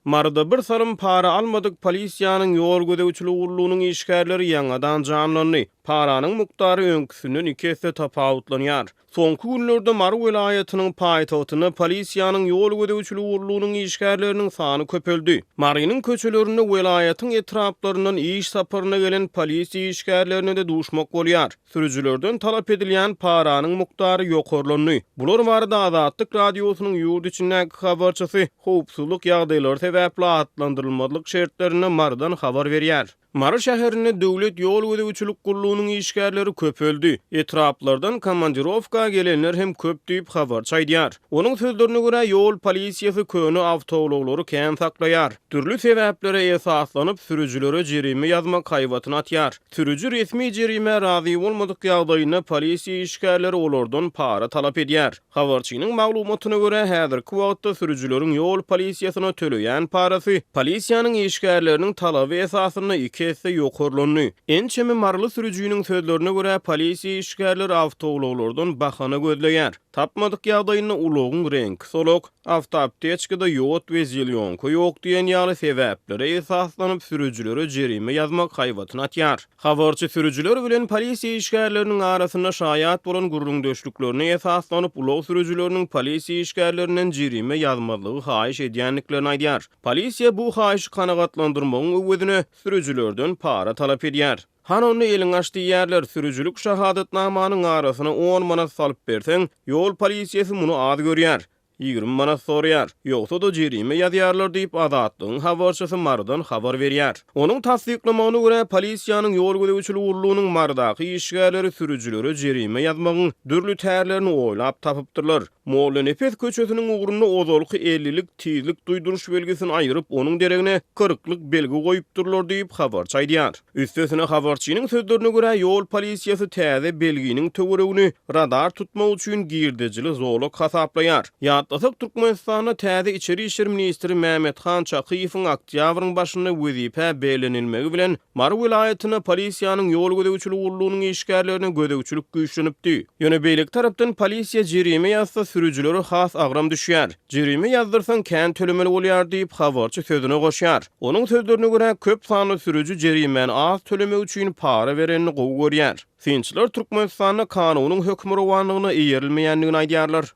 Maryda bir salym para almadyk polisiýanyň ýol gözegçiligi gullugynyň işgärleri ýaňadan janlandy. Paranyň mukdary öňküsinden iki esse tapawutlanýar. Soňky günlerde Mary welaýatynyň paýtagtynda polisiýanyň ýol gözegçiligi gullugynyň işgärleriniň sany köpeldi. Marynyň köçelerinde welaýatyň etraplaryndan iş saparyna gelen polisiýa işgärlerine-de duşmak bolýar. Sürüjilerden talap edilýän paranyň mukdary ýokarlandy. Bular barada Azatlyk Radiosynyň ýurt içindäki habarçysy howpsuzlyk ýagdaýlary sebäpli atlandyrylmazlyk şertlerinde Marydan habar berýär. Mary şäherinde döwlet ýol gözegçilik gullugynyň işgärleri köpeldi. Etraplardan komandirowka gelenler hem köp diýip, habarçy aýdýar. Onuň sözlerine görä, ýol polisiýasy köne awtoulaglary kän saklaýar. Dürli sebäplere esaslanyp, sürüjilere jerime ýazmak haýbatyny atýar. Sürüji resmi jerimä razy bolmadyk ýagdaýynda polisiýa işgärleri olardan para talap edýär. Habarçynyň maglumatyna görä, häzirki wagtda sürüjileriň ýol polisiýasyna töleýän parasy polisiýanyň işgärleriniň talaby esasynda iki esse ýokarlandy. Ençeme maryly sürüjiniň sözlerine görä, polisiýa işgärleri awtoulaglardan bahana gözleýär. Tapmadyk ýagdaýynda ulagyň reňki solak, awtoapteçkada ýod we zelýonka ýok diýen ýaly sebäplere esaslanyp sürüjilere jerime ýazmak haýbatyny atýar. Habarçy sürüjiler bilen polisiýa işgärleriniň arasynda şaýat bolan gürrüňdeşliklerine esaslanyp ulag sürüjileriniň polisiýa işgärlerinden jerime ýazmazlygy haýyş edýändiklerini aýdýar. Polisiýa bu haýyşy kanagatlandyrmagyň öwezine sürüjilerden para talap edýär. Hany onda eliňi aç diýýärler, sürüjilik şahadatnamanyň arasyna on manat salyp berseň, ýol polisiýasy muny az görýär. 20 manat soraýar. Ýogsa-da jerime ýazýarlar diýip, Azatlygyň habarçysy Marydan habar berýär. Onuň tassyklamagyna görä, polisiýanyň ýol gözegçiligi gullugynyň Marydaky işgärleri sürüjilere jerime ýazmagyň dürli tärlerini oýlap tapypdyrlar. Mollanepes köçesiniň ugrunda ozalky ellilik tizlik duýduryş belgisini aýyryp, onuň deregine kyrklyk belgi goýupdyrlar diýip, habarçy aýdýar. Üstesine, habarçynyň sözlerine görä, ýol polisiýasy täze belginiň töweregini radar tutmak üçin girdejili zolak hasaplaýar. Ýatlasak, Türkmenistanda täze içeri işler ministri Mämethan Çakyýewiň oktýabryň başynda wezipä bellenilmegi bilen, Mary welaýatynda polisiýanyň ýol gözegçiligi gullugynyň işgärlerine gözegçilik güýçlenipdi. Ýöne beýleki tarapdan polisiýa jerime ýazsa sürüjilere has agram düşýär. Jerime ýazdyrsaň kän tölemeli bolýar diýip, habarçy sözüne goşýar. Onuň sözlerine görä, köp sanly sürüji jerimäni az tölemek üçin para berenini gowy görýär. Synçylar Türkmenistanda kanunyň hökmürowanlygyna eýerilmeýändigini aýdýarlar.